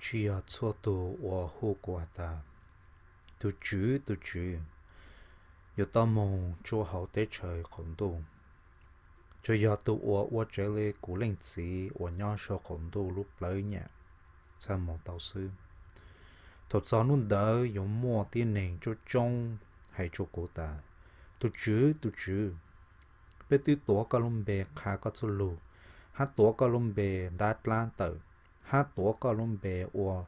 Tsis yog txhua tus uas hu kuv has tas, Tus Tswv, tus Tswv, yuav tau moog tsuab hauv teb chaws qaum ntuj. Tsuas yog tus uas ua raws li kuv Leej Txiv uas nyob sau qaum ntuj lub plawv nyam txhaj moog tau xwb. Thaum txog nub ntawd yuav muaj tib neeg coob coob hais rua kuv tas, Tus Tswv, tus Tswv, peb twb tuav koj lub npe qha koj txuj lug, hab tuav koj lub npe ntab dlaab tawm, hab tuav koj lub npe ua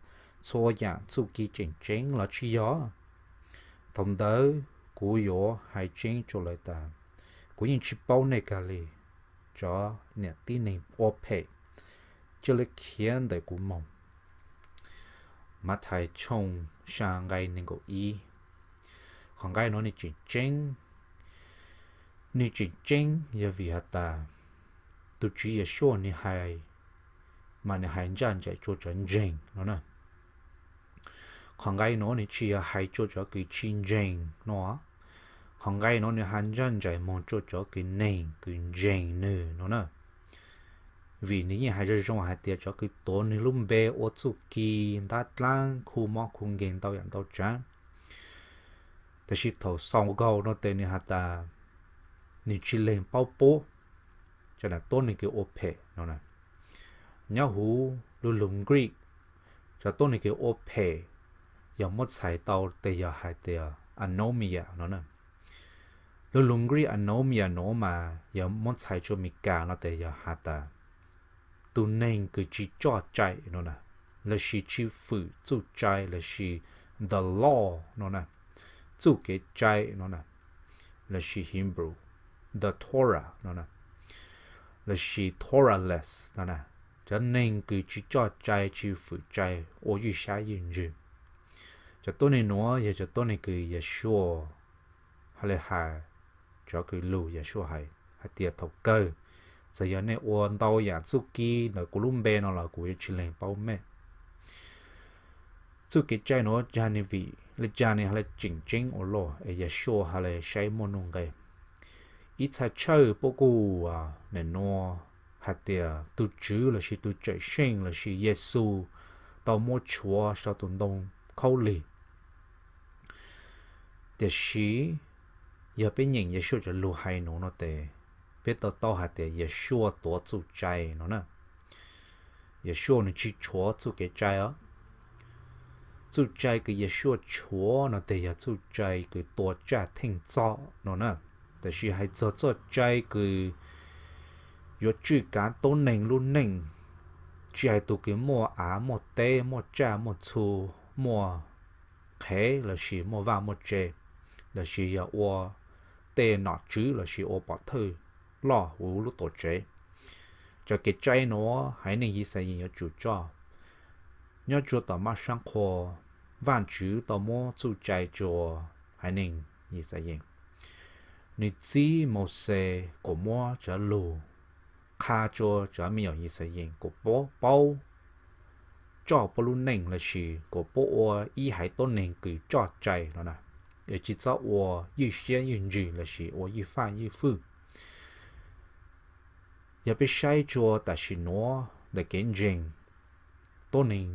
txhua yaam txuj ci tseem tseeb los tsis yog? Thaum ntawd kuv yuav hais tseeb rua lawv tas, Kuv yeej tsis paub nej kag li, cov niam tib neeg ua phem, cia li khiav ntawm kuv moog. Mathais tshooj xyaa nqai neeg nkaum ib. Qhov nqai nuav nwg tseem tseeb, nwg tseem tseeb yog vim has tas, tus Tswv Yeshua nwg hais, mas nwg hais ntsaj ntsais rua cov ntseeg no na. Qhov nqai nuav nwg tsis yog hais rua cov kws tsis ntseeg no. Qhov nqai nuav nwg hais ntsaj ntsais moog rua cov kws neeg kws ntseeg nwg no na. Vim nwg yeej hais zoo zoo hais tias cov kws tuav nwg lub npe ua txuj ci ntab dlaab khu mob khu nkeeg ntau yaam ntau tsaav. Tab sis thaum xaus nkaus no tes nwg has tas, nwg tsis leeg paub puab, cov nam tuab neeg kws ua phem no na. Nyob huv lub lug Greek, cov tuab neeg kws ua phem yog muab txhais tau tes yog hais tias anomia no na. Lub lug Greek anomia nuav mas yog muab txhais rua Mes Kas no tes yog has tas, tus neeg kws tsis txawj cai no na, lossis tsis fwm txuj cai lossis the law no na, txuj kev cai no na, lossis Hebrew, the Torah no na, lossis Torahless no na. Cov neeg kws tsis txawj cai tsis fwm cai ua ywj sab ywj ntsws. Cov tuab neeg nuav yog cov tuab neeg kws Yeshua hais le hais, cov kws lug Yeshua hais, hais tias thaum kawg, txawm yog nej ua ntau yaam txuj ci ntawm kuv lub npe no los kuv yuav tsis leeg paub mej. Txuj kev cai nuav ca nwg vim le ca nwg hais le tseem tseeb ua luaj es Yeshua hais le saib muaj nuj nqes. Ib txha tshawj puab kuj nim nuav hais tias tus Tswv lossis tus Cawm Seej lossis Yexus tau muab tshuav sau tus ntoo khaub lig. Tiam sis yog peb nyeem Yeshua cov lug hais nuav no tes, peb to taub hais tias Yeshua tuav txuj cai no na. Yeshua nwg tsis tshuav txuj kev cai os. Txuj cai kws Yeshua tshuav no tes yog txuj cai kws tua tsaj theej txhoj no na. Tab sis hais txog txuj cai kws yuav tswj kav tuab neeg lub neej, tsis hais tug kws muaj av muaj teb muaj tsaj muaj txhu, muaj qhev lossis muaj vaj muaj tse, lossis yog ua tej nom tswv lossis ua pov thawj loj huv lub tuam tsev. Cov kev cai nuav haiv neeg Yixalayees yuav tsum coj. Nyob rua tom mab saab qhua, Vaajtswv tau muab txuj cai rua haiv neeg Yixalayees. Nwg txib Mauxes kuas muab cov lug qha rua cov me nyuam Yixalayees kuas puab paub coj puab lub neej lossis kuas puab ua ib haiv tuab neeg kws coj cai no na, es tsis txhob ua ywj siab ywj ntsws lossis ua ywj faj ywj fwj. Yog peb saib rua tam sim nuav ntawm kev ntseeg, tuab neeg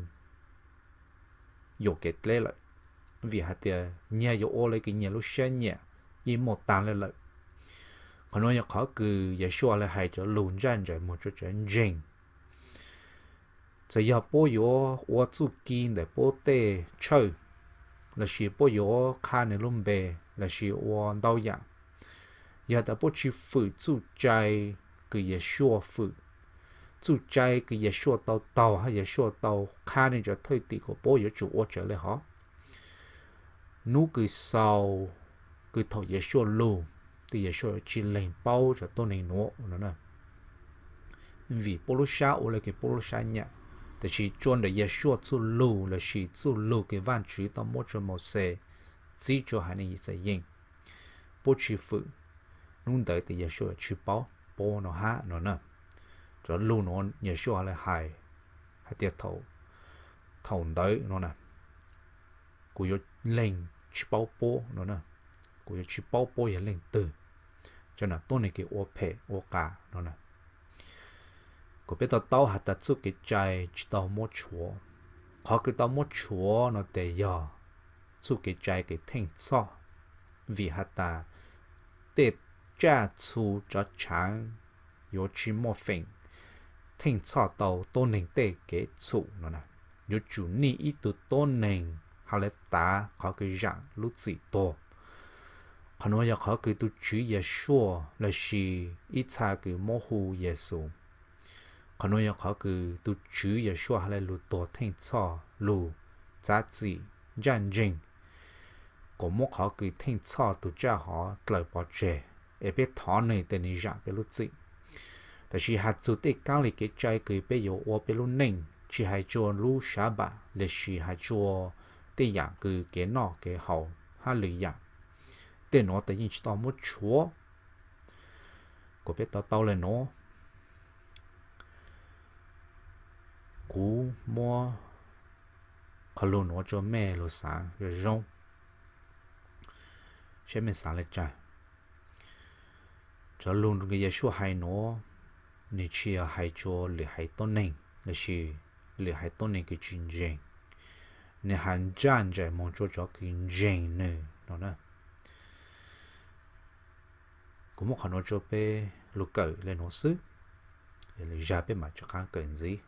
yuam kev dleb lawm, vim hais tias nyias yuav ua le kws nyias lub siab nyiam yeej muaj taag le lawm. Qhov nuav yog qhov kws Yeshua le hais cov lug ntsaj ntsais moog rua cov ntseeg. Txawm yog puab yuav ua txuj ci ntawm puab tej tshawj, lossis puab yuav qha nwg lub npe, lossis ua ntau yaam, yog tas puab tsis fwm txuj cai kws Yeshua fwm, txuj cai kws Yeshua tau taug hab Yeshua tau qha nwg cov thwj tim kuas puab yuav tsum ua raws le hov, nub kws xaus kws thaum Yeshua lug, tes Yeshua tsis leeg paub cov tuab neeg nuav no na. Vim puab lub sab ua le kws puab lub sab nyam, tab sis tsua ntawm Yeshua txuj lug lossis txuj lug kws Vaajtswv tau muab rua Mauxes txib rua haiv neeg Yixalayees, puab tsis fwm, nub ntawd tes Yeshua tsis paub puab no hab no na. Cov lug nuav Yeshua le hais, hais tias thaum ntawd no na, kuv yuav leeg tsis paub puab no na, kuv yuav tsis paub puab yog leej twg, cov nam tuab neeg kws ua phem ua qas no na. Kuas peb to taub has tas txuj kev cai tsis tau muab tshuav. Qhov kws tau muab tshuav no tes yog txuj kev cai kws theej txhoj, vim has tas tej tsaj txhu tsov tshaav yuav tsi muaj feem theej txhoj tau tuab neeg tej kev txhum no. Yuav tsum nij ib tug tuab neeg has le tav qhov kws zaam lub txim tuag. Qhov nuav yog qhov kws tug Tswv Yeshua lossis ib txha kws muab hu Yexus. Qhov nuav yog qhov kws tug Tswv Yeshua has le lug tuag theej txhoj lug txav txim ntsaj ntseeg, kuas muab qhov kws theej txhoj tug tsaj hov dlaws pov tseg, es peb thov nwg tes nwg zaam peb lub txim. Tab sis has txug tej kaab le kev cai kws peb yuav ua peb lub neej, tsi has tsua lub sab npam lossis has tsua tej yaam kws kev noj kev haus hab lwm yaam, tej nuav tes yeej tsi tau muab tshuav. Kuas peb to taub le nuav, kuv muab qhov lug nuav tsua mej lug xaav zoo zoo, saib mej xaav le caag. Cov lug Yeshua hais nuav, nwg tsi yog hais tsua lwm haiv tuab neeg lossis lwm haiv tuab neeg kws tsi ntseeg, nwg has ntsaj ntseg moog tsua cov kws ntseeg nwg no na. Kuv muab qhov nuav tsua peb lug kawm le nuav xwb, zag peb maam rov qaab kawm ntxiv.